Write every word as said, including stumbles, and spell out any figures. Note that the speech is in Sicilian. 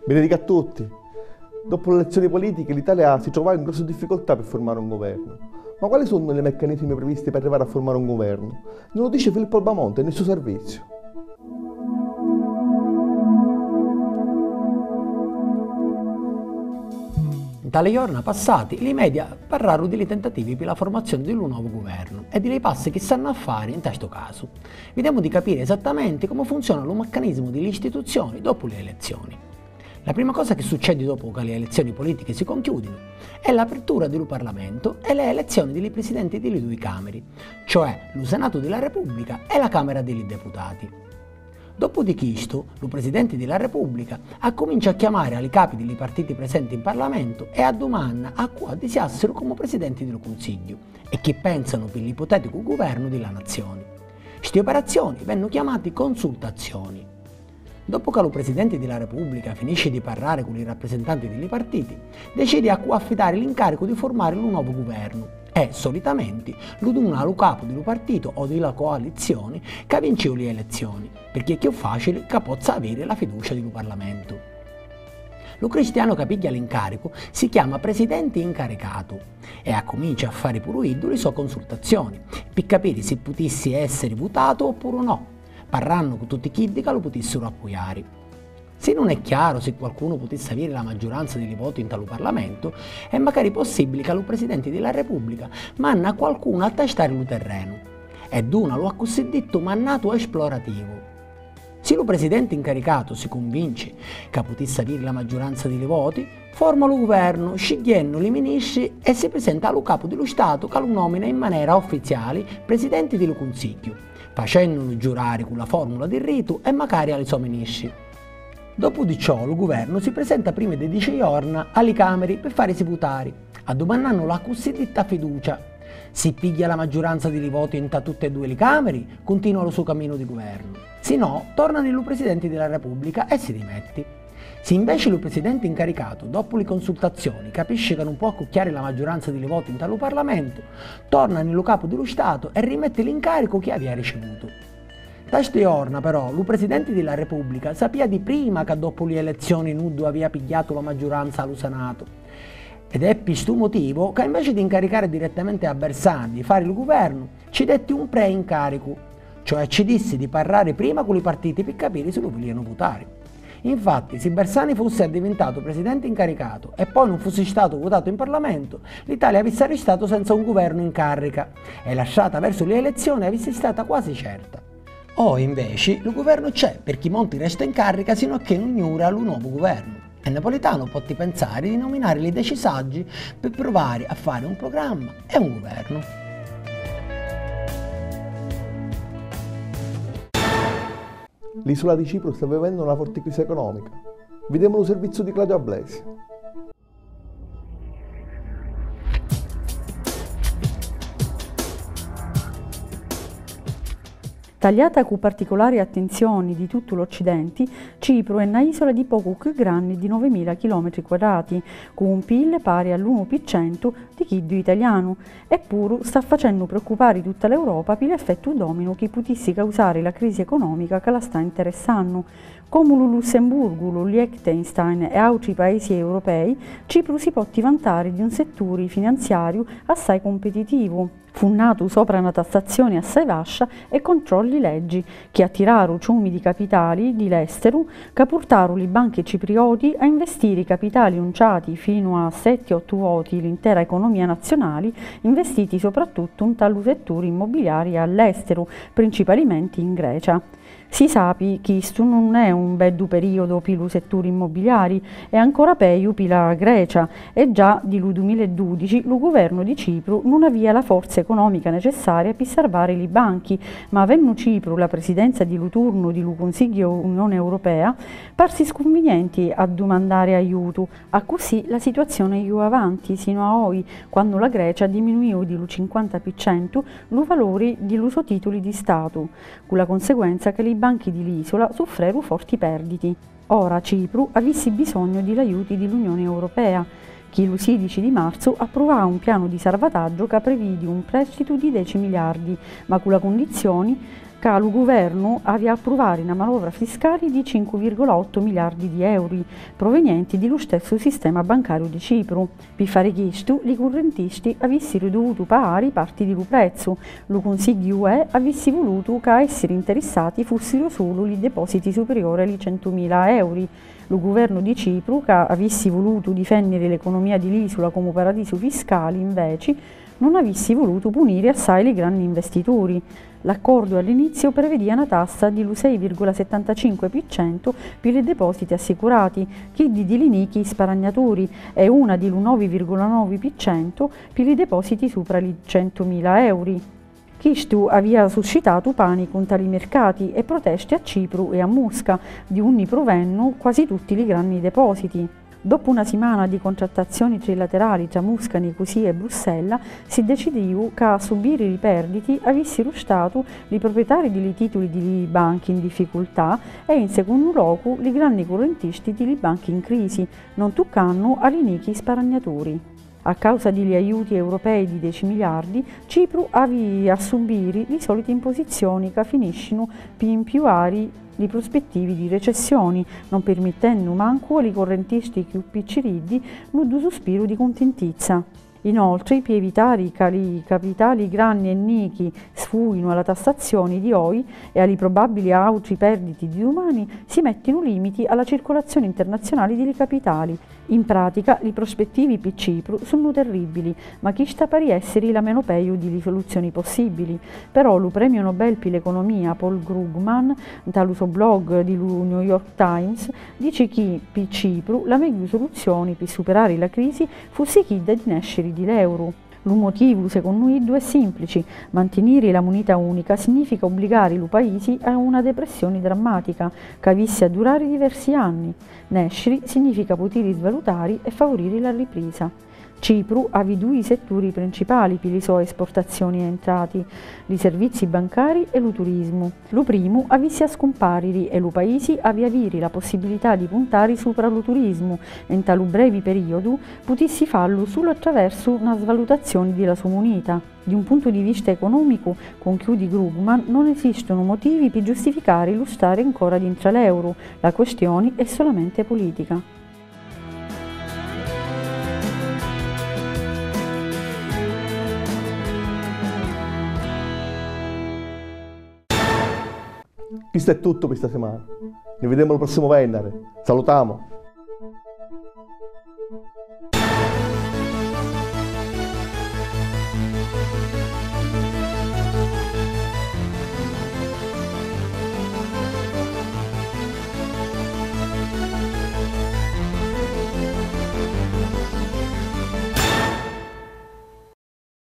Benedica a tutti! Dopo le elezioni politiche l'Italia si trovava in grosse difficoltà per formare un governo. Ma quali sono i meccanismi previsti per arrivare a formare un governo? Non lo dice Filippo Albamonte nel suo servizio. Nta li jorna passati, li media parraru di li tentativi pi la formazioni di lu novu guvernu e di li passi chi s'hannu a fari nta stu casu. Videmu di capiri esattamenti comu funziona lu meccanisimu di li istituzioni dopu li elezioni. La prima cosa chi succedi dopu ca li elezioni politichi si conchiudinu è l'apertura di lu Parlamentu e le elezioni di li prisidenti di li dui Camiri, cioè lu Senatu di la Repubblica e la Camera di li Deputati. Dopu di chistu, lu Presidenti di la Repubblica accumincia a chiamari a li capi di li partiti presenti in Parlamentu e addumanna a cu addisiassiru comu Presidenti di lu Cunsigghiu e chi pensanu pi l'ipoteticu guvernu di la nazioni. Sti operazioni vennu chiamati consultazioni. Dopu ca lu Presidenti di la Repubblica finisci di parrari cu li rapprisentanti di li partiti, decidi a cu affidari l'incaricu di furmari lu novu guvernu e, solitamenti, lu duna a lu capu di lu partitu o di la coalizioni ca vinciu li elezioni, pirchì è cchiù facili ca pozza aviri la fiducia di lu Parlamentu. Lu cristianu ca pigghia l'incaricu si chiama presidenti incaricatu e accumincia a fari puru iddu li so consultazioni, pi capiri si putissi essiri vutatu oppuru no, parrannu cu tutti chiddi ca lu putissiru appujari. Si nun è chiaru si qualcunu putissi aviri la maggiuranza di li voti nta lu Parlamentu, è macari possibili ca lu Presidenti di la Repubblica manna a qualcunu a tastari lu terrenu e duna lu accussiddittu mannatu esplorativu. Si lu presidenti incaricatu si cunvinci ca putissi aviri la maggiuranza di li voti, forma lu guvernu scigghiennu li ministri e si prisenta a lu capu di lu Statu ca lu nomina in manera uffiziali Presidenti di lu Cunsigghiu, facennulu giurari cu la formula di ritu e macari a li so ministri. Dopu di ciò lu guvernu si prisenta prima di dici jorna a li Camiri pi farisi vutari, addumannannu la cussidditta fiducia. Si pigghia la maggiuranza di li voti nta tutti e dui li Camiri, cuntinua lu so caminu di guvernu. Si no, torna ni lu Presidenti di la Repubblica e si dimetti. Si inveci lu Presidenti incaricatu, dopu li consultazioni, capisci ca nun po' accucchiari la maggiuranza di li voti nta lu Parlamentu, torna ni lu Capu di lu Statu e rimetti l'incaricu chi avia ricivutu. Nta sti jorna, però, lu Presidenti di la Repubblica sapia di prima ca dopu li elezioni nuddu avia pigghiatu la maggiuranza a lu Senatu. Ed è pi stu motivu ca inveci di incaricari direttamenti a Bersani di fari lu guvernu, ci detti un pre-incaricu, cioè ci dissi di parrari prima cu li partiti pi capiri si lu vulianu vutari. Infatti, si Bersani fussi addivintatu presidenti incaricatu e poi nun fussi statu vutatu in Parlamentu, l'Italia avissi arristatu senza un guvernu in carrica e la strata versu li elezioni avissi stata quasi certa. Oi, inveci, lu guvernu c'è, pirchì Monti resta in carrica sinu a che nun jura lu novu guvernu. E Napolitanu potti pensari di nominari li deci saggi pi pruvari a fari un prugramma e un guvernu. L'isola di Cipru sta vivendo una forte crisi economica. Videmu lu serviziu di Claudio Ablesi. Taliata cu particulari attinzioni di tuttu l'Occidenti, Cipru è na isula di pocu cchiù granni di novemila chilometri quadrati, cu un pil pari a l'unu pi centu di chiddu italianu, eppuru sta facennu preoccupari tutta l'Europa pi l'effettu dominu chi putissi causari la crisi economica ca la sta interessannu. Comu lu Lussemburgu, lu Liechtenstein e autri paisi europei, Cipru si potti vantari di un setturi finanziariu assai cumpititivu, funnatu sopra na tassazioni assai vascia e controlli leggi, chi attiraru ciumi di capitali di l'esteru, ca purtaru li banchi ciprioti a investiri capitali unciati finu a setti ottu voti l'intera economia nazionali, investiti soprattuttu nta lu setturi immobiliari all'esteru, principalimenti in Grecia. Si sapi, chistu nun è un beddu periodu pi lu setturi immobiliari e ancora peju pi la Grecia, e già di lu dumila e dudici lu guvernu di Cipru nun avia la forza economica necessaria pi sarvari li banchi, ma avennu Cipru la presidenza di lu turnu di lu Cunsigghiu Unioni Europea, parsi scunvinienti addumandari aiutu. Accussì la situazioni jù avanti sinu a oi, quannu la Grecia diminuiu di lu cinquanta pi centu lu valuri di lu so tituli di Statu, cu la conseguenza ca li banchi di l'isula suffreru forti perditi. Ora Cipru avissi bisognu di l'aiuti di l'Unioni Europea, chi lu sidici di marzu appruvau un pianu di sarvataggiu ca previdi un prèstitu di deci miliardi, ma cu la cundizzioni ca lu guvernu avi a appruvari na manovra fiscali di cincu virgola ottu miliardi di euri, provenienti di lu stessu sistema bancariu di Cipru. Pi fari chistu, li currentisti avìssiru duvutu pagari parti di lu prezzu. Lu Cunsigghiu U E avissi vulutu ca a èssiri nterissati fùssiru sulu li depòsiti supiriori a li centumila euri. Lu guvernu di Cipru, ca avissi vulutu difènniri l'economìa di l'ìsula comu paradisu fiscali, inveci, nun avissi vulutu puniri assai li granni investituri. L'accordu a l'inizziu previdìa na tassa di lu sei virgola settantacinque pi centu pi li depòsiti assicurati, chiddi di li nichi sparagnaturi e una di lu novi virgola novi pi centu pi li depòsiti supra li centumila euri. Chistu avìa suscitatu pànicu nta li mircati e protesti a Cipru e a Musca, di unni pruvennu quasi tutti li granni depòsiti. Doppu na simana di contrattazzioni trilaterali tra Musca, Nicusia e Brussella, si decidìu ca a subbìri li pèrditi avìssiru statu li proprietarii di li tìtuli di li banchi in difficultà e, in secunnu locu, li granni currentisti di li banchi in crisi, non tuccannu a li nichi sparagnaturi. A càusa di li aiuti europei di deci miliardi, Cipru avi a subbìri li sòliti imposizzioni ca finìscinu pi mpiuari li pruspettivi di recessioni, non pirmittennu mancu a li currentisti cchiù picciriddi nuddu suspiru di cuntintizza. Inoltri, pi evitari ca li capitali granni e nichi sfùinu a la tassazzioni di oi e a li probabbili àutri pèrditi di dumani, si mèttinu lìmiti a la circulazzioni internazziunali di li capitali. In pràtica, li prospettivi pi Cipru sunnu terribbili, ma chista pari èssiri la menu peju di li suluzzioni possìbbili. Però lu premiu Nobel pi l'economìa Paul Krugman, nta lu so blog di lu New York Times, dici chi, pi Cipru, la megghiu suluzzioni pi superari la crisi fussi chidda di nèsciri di l'euru. Lu motivu, secunnu iddu, è sìmplici: mantiniri la munita ùnica signìfica ubbligari lu paisi a una depressioni drammàtica, ca avissi a durari diversi anni. Nèsciri signìfica putiri svalutari e favuriri la riprisa. Cipru avi dui setturi principali pi li so esportazzioni e entrati: li servizzi bancari e lu turismu. Lu primu avissi a scumpàriri e lu paisi avi a aviri la possibilità di puntari supra lu turismu e, nta lu brevi perìodu, putissi fallu sulu attraversu na svalutazzioni di la so munita. Di un puntu di vista econòmicu, cunchiudi Krugman, non esìstunu motivi pi giustificari lu stari ancora dintra l'euru, la questioni è solamente pulìtica. Chistu è tuttu pi sta simana. Ni videmu lu prossimu vènnari. Salutamu!